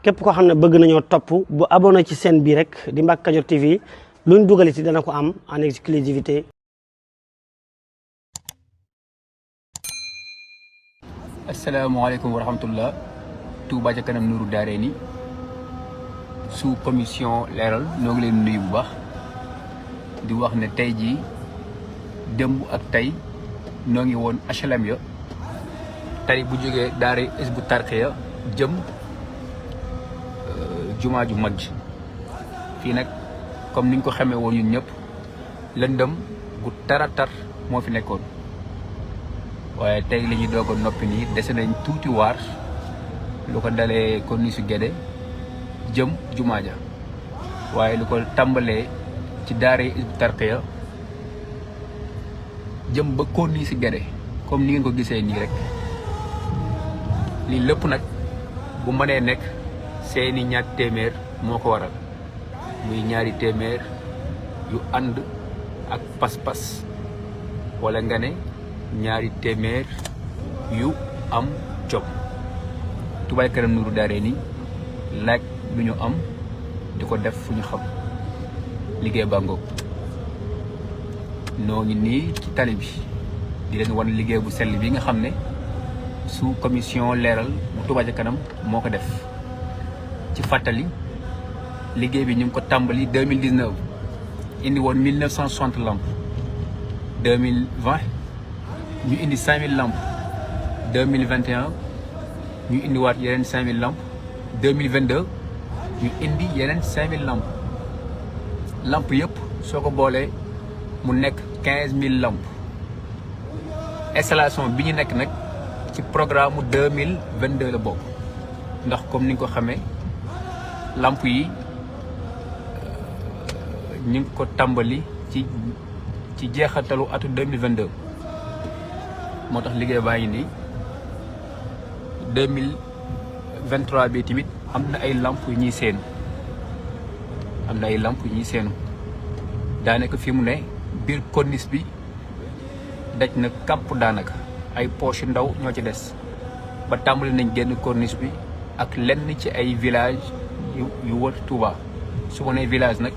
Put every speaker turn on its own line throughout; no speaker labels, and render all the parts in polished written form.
képp koo xam ne bëgg nañoo topp bu abonné ci chaîne bi rek di Mbacke Kadior TV luñ dugal ci dana ko am en exclusivité.
asalaamaaleykum wa rahmatullah. Touba ca kanam Nourou Darayni sous commission leeral ñoo ngi leen nuyu bu baax di wax ne tey jii démb ak tey ñoo ngi woon HLM ya tey bu jógee daara Hizbut Tarqiyyah jëm jumaa ju mag ji fii nag comme niñ ko xamee woon ñun ñëpp lëndëm gu taratar moo fi nekkoon waaye tey la ñuy doog a noppi nii dese nañ tuuti waar lu ko dalee corniche Guédé jëm jumaa ja waaye lu ko tàmbalee ci daara Hizbut Tarqiyyah jëm ba corniche Guédé comme ni ngeen ko gisee nii rek lii lépp nag bu mënee nekk seeni ñaar téeméer moo ko waral muy ñaari téeméer yu ànd ak pas-pas wala nga ne ñaari téeméer yu am jom. Touba ca kanam Nourou Darayni laaj lu ñu am di ko def fu ñu xam liggéey baa ngoog noo ngi nii ci tali bi di leen wan liggéey bu sell bi nga xam ne sous commission leeral bu Touba ca kanam moo ko def. ci fàttali liggéey bi ñu ngi ko tàmbali 2019 indi woon 1960 lampes 2020 ñu indi 5000 lampes 2021 ñu indi waat yeneen 5000 lampes 2022 ñu indi yeneen 5000 lampes lampes yëpp soo ko boolee mu nekk 15000 lampes installation bi ñu nekk nag ci programme 2022 la bokk ndax comme ni nga ko xamee lamp yi ñu ngi ko tàmbali ci jeexatalu atu 2022 moo tax liggéey baa ngi nii 2023 bi tamit am na ay lamp yu ñuy seenu daanaka fi mu ne biir corniche bi daj na kàpp daanaka ay poche yu ndaw ñoo ci des ba tàmbali nañ génn corniche bi ak lenn ci ay village yu wër Touba su ma nee village nag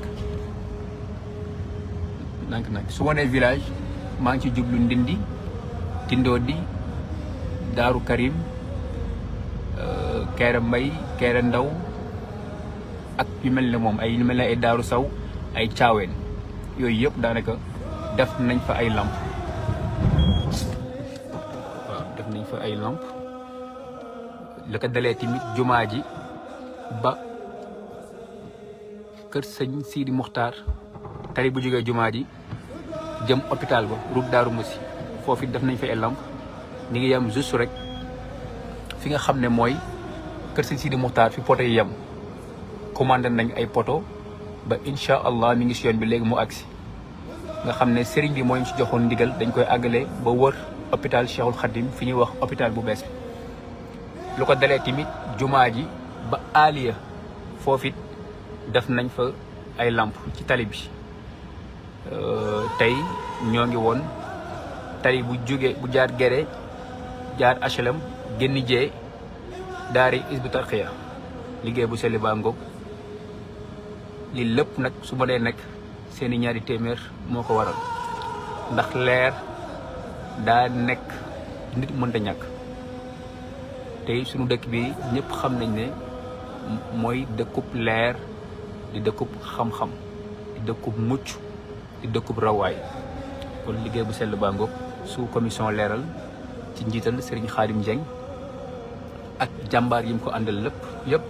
su ma nee village maa ngi ci jublu Ndindi Tindodi Daaru Karim Kéré Mbay Kéré Ndaw ak yu mel ne moom ay yu mel ne ay Daaru Saw ay Caaween yooyu yëpp daanaka def nañ fa ay lamp la ko dalee tamit jumaa ji ba kër sëñ Sidi Muxtaar tali bu jógee jumaa ji jëm hôpital ba route Daaru Musi foofu def nañ fa ay lamp ñi ngi yem juste rek fi nga xam ne mooy kër sëñ Sidi Muxtaar fi poto yi yem commandé nañ ay poto ba incha allah mi ngi si yoon bi léegi mu agsi nga xam ne sëriñ bi moo ñu ci joxoon ndigal dañ koy àggale ba wër hôpital Cheikhul Khadim fi ñuy wax hôpital bu bees bi lu ko dalee tamit jumaa ji ba Aliya foofu it def nañ fa ay lamp ci tali bi tey ñoo ngi woon tali bu jóge bu jaar Guédé jaar HLM génn jee daari Hizbut Tarqiyyah liggéey bu selli baa ngoog lii lépp nag su ma dee nekk seeni ñaari téeméer moo ko waral ndax leer daa nekk nit mënta ñàkk tey suñu dëkk bi ñëpp xam nañ ne mooy dëkkub leer di dëkkub xam-xam di dëkkub mucc di dëkkub rawaay kon liggéey bu sell baa ngoog sous commission leeral ci njiital Serigne Khadim Dieng ak jàmbaar yi mu ko àndal lépp yëpp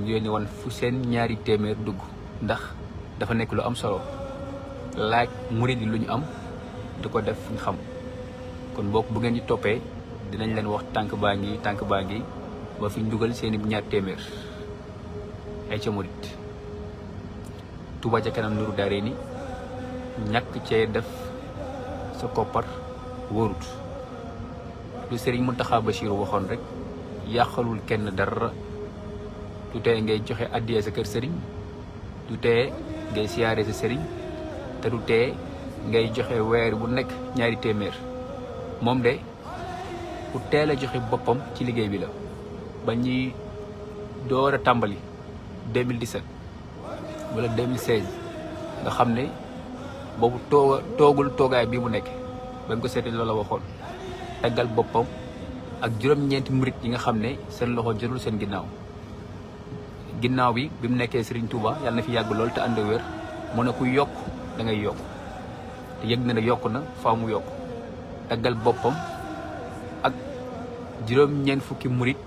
ñu leen woon fu seen ñaari téeméer dugg ndax dafa nekk lu am solo laaj murid yi lu ñu am di ko def fu ñu xam kon bokk bu ngeen di toppee dinañ leen wax tànk baa ngi ba fi ñu dugal seeni ñaar téeméer ay ca murid Touba ca kanam Nourou Darayni ñàkk cee def sa koppar wóorut lu Serigne Mountakha Bachirou waxoon rek yàqalul kenn dara du tee ngay joxe addiya sa kër Serigne du tee ngay siyaare sa Serigne te du tee ngay joxe weer bu nekk ñaari téeméer moom de ku teel a joxe boppam ci liggéey bi la ba ñuy door a tàmbali 2017 wala 2016 nga xam ne boobu toogul toogaay bii mu nekk ba nga ko seetee loolu la waxoon taggal boppam ak juróom-ñeenti murit yi nga xam ne seen loxo jërul seen ginnaaw bi mu nekkee Serigne Touba yàlla na fi yàgg lool te ànd wér mu ne ku yokk da ngay yokk te yëg na ne yokk na faaw mu yokk taggal boppam ak juróom-ñeent fukki murit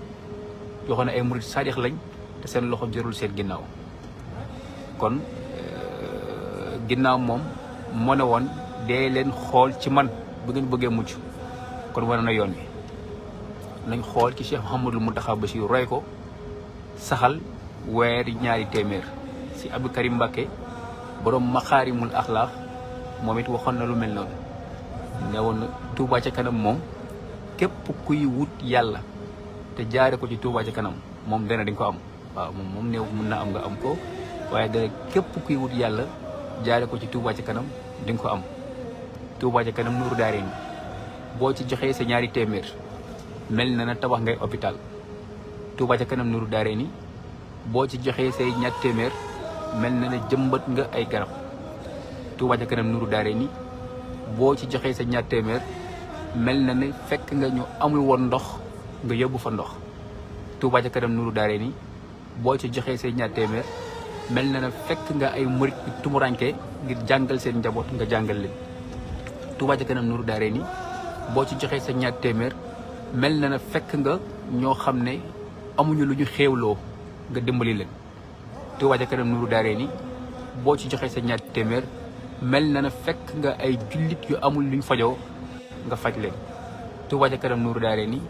yoo xam ne ay murit saadix lañ te seen loxo jërul seen ginnaaw kon ginnaaw moom moo ne woon dee leen xool ci man bu ngeen bëggee mucc kon wane na yoon wi nañ xool ci Cheikh Mouhamadul Mountakha Bachir roy ko saxal weer ñaari téeméer si Abdou Karim Mbacké borom maxaarimul axlaax moom it waxoon na lu mel noonu ne woon na Touba ca kanam moom képp kuy wut yàlla te jaare ko ci Touba ca kanam moom dana di nga ko am waaw moom néew mën na am nga am ko waaye dana képp kuy wut yàlla jaare ko ci Touba ca kanam di nga ko am Touba ca kanam nuuru daare ni boo ci joxee sa ñaari téeméer mel na tabax ngay hôpital Touba ca kanam nuuru daare ni boo ci joxee say ñaar téeméer mel na jëmbat nga ay garab Touba ca kanam nuuru daare ni boo ci joxee sa ñaar téeméer mel na ne fekk nga ñu amul woon ndox nga yóbbu fa ndox Touba ca kanam nuuru daare ni boo ci joxee say ñaar téeméer mel na fekk nga ay murit yu tumuranke ngir jàngal seen njaboot nga jàngal leen Touba ca kanam nuuru daare ni boo ci joxee sa ñaar téeméer mel na fekk nga ñoo xam ne amuñu lu ñu xéewloo nga dimbali leen Touba ca kanam nuuru daare ni boo ci joxee sa ñaar téeméer mel na fekk nga ay jullit yu amul luñ fajoo nga faj leen Touba ca kanam nuuru daare ni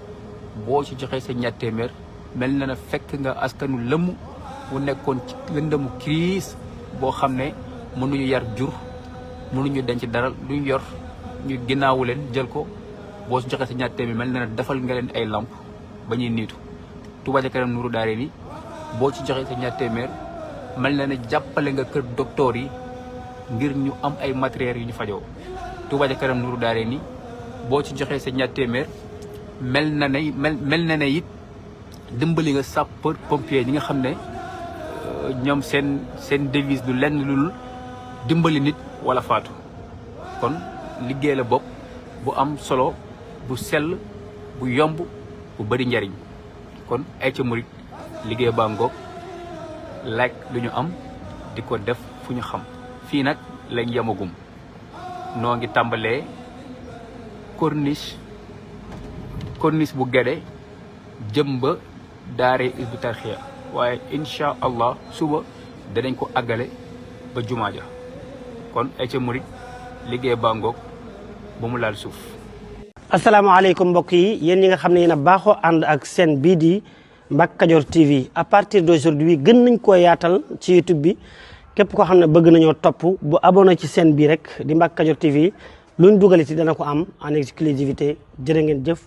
boo ci joxee sa ñaar téeméer mel na fekk nga askanu lëmm wu nekkoon ci lëndëmu crise boo xam ne mënuñu yar jur mënuñu denc dara luñ yor ñu ginnaawu leen jël ko boo ci joxee sa ñaar téeméer mel na defal nga leen ay lamp ba ñuy niitu Touba ca kanam nuuru daare ni boo ci joxee sa ñaar téeméer mel na jàppale nga kër docteur yi ngir ñu am ay matériels yu ñu fajoo Touba ca kanam nuuru daare ni boo ci joxee sa ñaar téeméer mel na ne it dimbali nga sapeur pompier ñi nga xam ne ñoom seen devise du lenn lul dimbali nit wala faatu kon liggéey la bopp bu am solo bu sell bu yomb bu bari njariñ kon ay ca murit liggéey baa ngoog lekk lu ñu am di ko def fu ñu xam fii nag lañ yemagum noo ngi tàmbalee corniche bu Guédé jëm ba daare Hizbut Tarqiyyah waaye incha allah suba danañ ko àggale ba jumaa ja kon ay ca murit liggéey baa ngoog ba mu laal suuf.
asalaamaaleykum mbokk yi yéen ñi nga xam ne yéen a baaxoo ànd ak seen bii di Mbacke Kadior TV à partir d'aujourd'hui gën nañ koo yaatal ci YouTube bi képp koo xam ne bëgg nañoo topp bu abonné ci seen bii rek di Mbacke Kadior TV luñ dugal ci dana ko am en exclusivité jërë ngeen jëf.